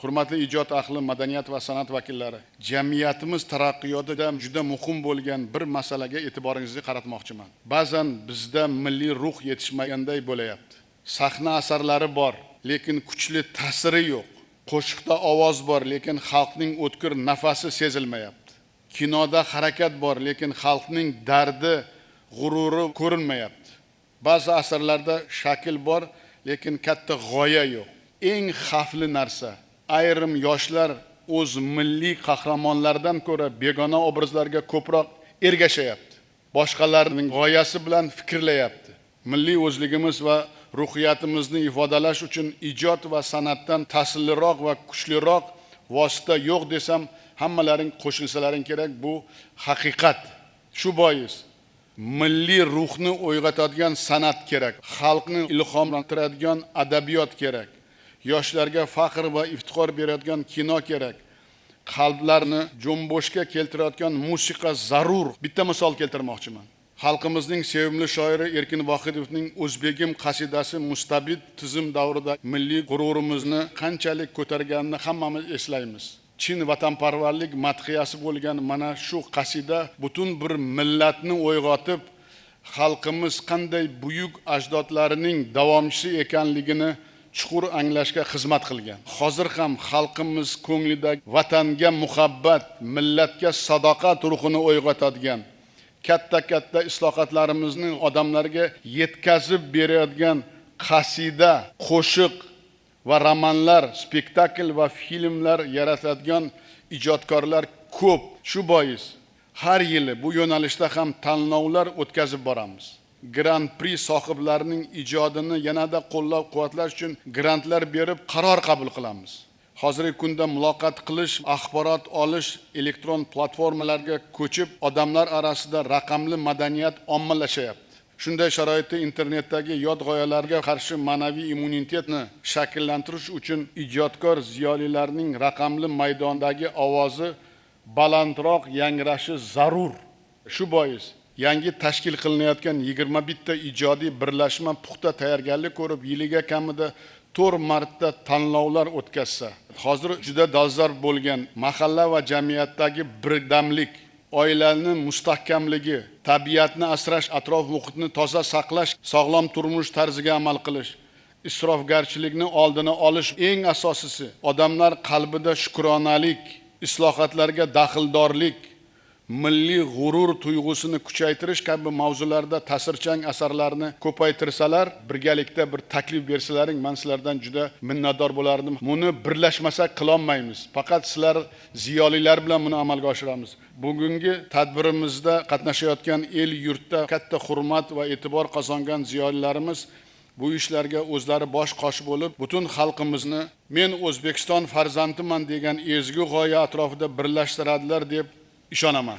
Hurmatli ijod ahli, madaniyat va san'at vakillari, jamiyatimiz taraqqiyotida juda muhim bo'lgan bir masalaga e'tiboringizni qaratmoqchiman. Ba'zan bizda milliy ruh yetishmaganday bo'layapti. Sahna asarlari bor, lekin kuchli ta'siri yo'q. Qo'shiqda ovoz bor, lekin xalqning o'tkir nafasi sezilmayapti. Kinoda harakat bor, lekin xalqning dardi, g'ururi ko'rinmayapti. Ba'zi asarlarda shakl bor, lekin katta g'oya yo'q. Eng xavfli narsa, ayrim yoshlar o'z milliy qahramonlaridan ko'ra begona obrazlarga ko'proq ergashayapti. Boshqalarning g'oyasi bilan fikrlayapti. Milliy o'zligimiz va ruhiyatimizni ifodalash uchun ijod va san'atdan ta'sirliroq va kuchliroq vosita yo'q desam, hammalaring qo'shilsalaring kerak, bu haqiqat. Shu bois milliy ruhni uyg'otadigan san'at kerak, xalqni ilhomlantiradigan adabiyot kerak, yoshlarga faxr va iftixor beradigan kino kerak, qalblarni junbushga keltirayotgan musiqa zarur. Bitta misol keltirmoqchiman. Xalqimizning sevimli shoiri Erkin Vohidovning O'zbegim qasidasi mustabid tizim davrida milliy g'ururimizni qanchalik ko'targanini hammamiz eslaymiz. Chin vatanparvarlik madhiyasi bo'lgan mana shu qasida butun bir millatni uyg'otib, xalqimiz qanday buyuk ajdodlarining davomchisi ekanligini chuqur anglashga xizmat qilgan. Hozir ham xalqimiz ko'nglida vatanga muhabbat, millatga sadoqat ruhini uyg'otadigan, katta-katta islohotlarimizni odamlarga yetkazib beradigan qasida, qo'shiq va romanlar, spektakl va filmlar yaratadigan ijodkorlar ko'p. Shu bois har yili bu yo'nalishda ham tanlovlar o'tkazib boramiz. Gran-pri sohiblarining ijodini yanada qo'llab-quvvatlash uchun grantlar berib qaror qabul qilamiz. Hozirgi kunda muloqot qilish, axborot olish elektron platformalarga ko'chib, odamlar orasida raqamli madaniyat ommalashyapti. Shunday sharoitda internetdagi yot g'oyalarga qarshi ma'naviy immunitetni shakllantirish uchun ijodkor ziyolilarning raqamli maydondagi ovozi balandroq yangrashi zarur. Shu bois yangi tashkil qilinayotgan 21 ta ijodiy birlashma puxta tayyorgarlik ko'rib, yiliga kamida 4 marta tanlovlar o'tkazsa, hozir juda dolzarb bo'lgan mahalla va jamiyatdagi birdamlik, oilani mustahkamligi, tabiatni asrash, atrof muhitni toza saqlash, sog'lom turmush tarziga amal qilish, isrofgarchilikni oldini olish, eng asosiysi odamlar qalbida shukronalik, islohotlarga daxldorlik, milliy g'urur tuyg'usini kuchaytirish kabi mavzularda ta'sirchan asarlarni ko'paytirsalar, birgalikda bir taklif bersalaring, men sizlardan juda minnatdor bo'lardim. Buni birlashmasak qilolmaymiz. Faqat sizlar ziyolilar bilan buni amalga oshiramiz. Bugungi tadbirimizda qatnashayotgan el yurtda katta hurmat va e'tibor qozongan ziyolilarimiz bu ishlarga o'zlari bosh qosh bo'lib, butun xalqimizni men O'zbekiston farzandiman degan ezgu g'oya atrofida birlashtiradilar deb ishonaman.